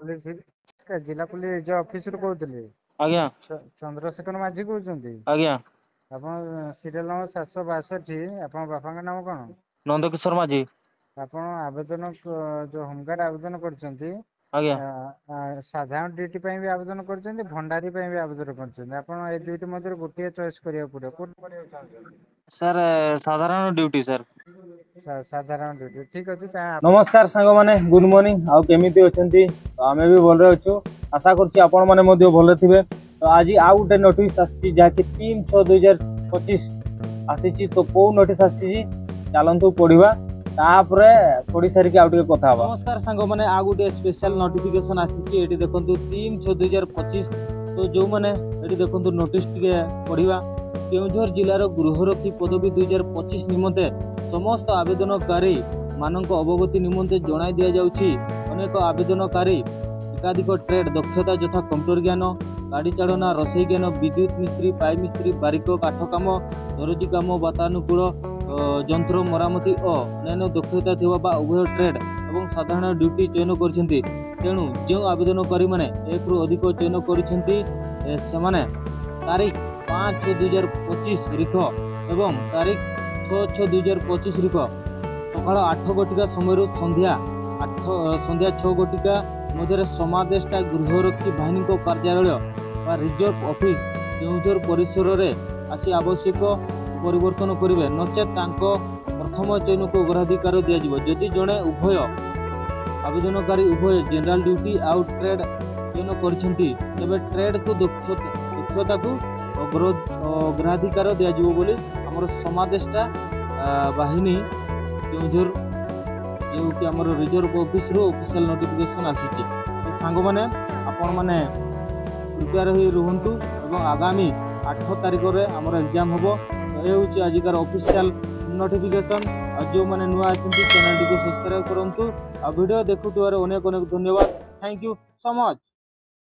Police, ଜିଲ୍ଲା police ଯୋଉ ଅଫିସରୁ କହୁଥିଲି। ଆଜ୍ଞା। ଚନ୍ଦ୍ରଶେଖର ମାଝୀ କହୁଛନ୍ତି? ଆଜ୍ଞା। ଆପଣ ସିରିଏଲ ନମ୍ବର 762। ଆପଣଙ୍କ ବାପାଙ୍କ ନାମ କଣ? ନନ୍ଦକିଶୋର ମାଝୀ। ଆପଣ ଆବେଦନ ଯୋଉ ହୋମଗାର୍ଡ ଆବେଦନ କରିଛନ୍ତି? ଆଜ୍ଞା। ସାଧାରଣ ଡ୍ୟୁଟି ପାଇଁ ବି ଆବେଦନ କରିଛନ୍ତି, ଭଣ୍ଡାରୀ ପାଇଁ ବି ଆବେଦନ କରିଛନ୍ତି। ଆପଣ ଏ ଦୁଇଟି ମଧ୍ୟରୁ ଗୋଟିଏ ଚଏସ୍ କରିବାକୁ ପଡିବ। କୋଉଠି କରିବାକୁ ଚାହୁଁଛନ୍ତି? ସାର୍, ସାଧାରଣ ଡ୍ୟୁଟି ସାର୍। ସାଧାରଣ ଡ୍ୟୁଟି, ଠିକ ଅଛି ତା। ନମସ୍କାର ସାଙ୍ଗମାନେ, ଗୁଡ୍ ମର୍ଣ୍ଣିଂ। ଆଉ କେମିତି ଅଛନ୍ତି? ତ ଆମେ ବି ଭଲରେ ଅଛୁ, ଆଶା କରୁଛି ଆପଣମାନେ ମଧ୍ୟ ଭଲରେ ଥିବେ। ତ ଆଜି ଆଉ ଗୋଟେ ନୋଟିସ୍ ଆସିଛି, ଯାହାକି 3/6/2025 ଆସିଛି। ତ କୋଉ ନୋଟିସ୍ ଆସିଛି, ଚାଲନ୍ତୁ ପଢିବା, ତାପରେ ପଢି ସାରିକି ଆଉ ଟିକେ କଥା ହବା। ନମସ୍କାର ସାଙ୍ଗମାନେ, ଆଉ ଗୋଟିଏ ସ୍ପେଶାଲ ନୋଟିଫିକେସନ ଆସିଛି। ଏଠି ଦେଖନ୍ତୁ, 3/6/2025। ତ ଯେଉଁମାନେ ଏଠି ଦେଖନ୍ତୁ, ନୋଟିସ୍ ଟିକେ ପଢିବା। କେଉଁଝର ଜିଲ୍ଲାର ଗୃହରକ୍ଷୀ ପଦବୀ 2025 ନିମନ୍ତେ ସମସ୍ତ ଆବେଦନକାରୀ ମାନଙ୍କ ଅବଗତି ନିମନ୍ତେ ଜଣାଇ ଦିଆଯାଉଛି, ଅନେକ ଆବେଦନକାରୀ ଏକାଧିକ ଟ୍ରେଡ୍ ଦକ୍ଷତା ଯଥା କମ୍ପ୍ୟୁଟର ଜ୍ଞାନ, ଗାଡ଼ି ଚାଳନା, ରୋଷେଇ ଜ୍ଞାନ, ବିଦ୍ୟୁତ ମିସ୍ତ୍ରୀ, ପାଇପ୍ ମିସ୍ତ୍ରୀ, ବାରିକ, କାଠ କାମ, ଦରଜି କାମ, ବାତାନୁକୂଳ ଯନ୍ତ୍ର ମରାମତି ଓ ଅନ୍ୟାନ୍ୟ ଦକ୍ଷତା ଥିବା ବା ଉଭୟ ଟ୍ରେଡ୍ ଏବଂ ସାଧାରଣ ଡ୍ୟୁଟି ଚୟନ କରିଛନ୍ତି। ତେଣୁ ଯେଉଁ ଆବେଦନକାରୀମାନେ ଏକରୁ ଅଧିକ ଚୟନ କରିଛନ୍ତି, ସେମାନେ ତାରିଖ 5/6/2025 ରିଖ ଏବଂ ତାରିଖ 6/6/2025 ରିଖ ସକାଳ 8 ଘଟିକା ସମୟରୁ ସନ୍ଧ୍ୟା 6 ଘଟିକା ମଧ୍ୟରେ ସମାଦେଷ୍ଟା ଗୃହରକ୍ଷୀ ବାହିନୀଙ୍କ କାର୍ଯ୍ୟାଳୟ ବା ରିଜର୍ଭ ଅଫିସ, କେଉଁଝର ପରିସରରେ ଆସି ଆବଶ୍ୟକ ପରିବର୍ତ୍ତନ କରିବେ, ନଚେତ୍ ତାଙ୍କ ପ୍ରଥମ ଚୟନକୁ ଅଗ୍ରାଧିକାର ଦିଆଯିବ। ଯଦି ଜଣେ ଉଭୟ ଆବେଦନକାରୀ ଉଭୟ ଜେନେରାଲ ଡ୍ୟୁଟି ଆଉ ଟ୍ରେଡ୍ ଚୟନ କରିଛନ୍ତି, ତେବେ ଟ୍ରେଡ୍କୁ ଦକ୍ଷତାକୁ ଅଗ୍ରାଧିକାର ଦିଆଯିବ ବୋଲି ଆମର ସମାଦେଷ୍ଟା ବାହିନୀ କେଉଁଝର, ଯେଉଁକି ଆମର ରିଜର୍ଭ ଅଫିସରୁ ଅଫିସିଆଲ ନୋଟିଫିକେସନ ଆସିଛି। ତ ସାଙ୍ଗମାନେ, ଆପଣମାନେ ପ୍ରିପେୟାର ହୋଇ ରୁହନ୍ତୁ ଏବଂ ଆଗାମୀ 8 ତାରିଖରେ ଆମର ଏକ୍ଜାମ୍ ହେବ। ତ ଏ ହେଉଛି ଆଜିକାର ଅଫିସିଆଲ ନୋଟିଫିକେସନ। ଆଉ ଯେଉଁମାନେ ନୂଆ ଅଛନ୍ତି, ଚ୍ୟାନେଲଟିକୁ ସବସ୍କ୍ରାଇବ କରନ୍ତୁ। ଆଉ ଭିଡ଼ିଓ ଦେଖୁଥିବାରୁ ଅନେକ ଅନେକ ଧନ୍ୟବାଦ। Thank you so much.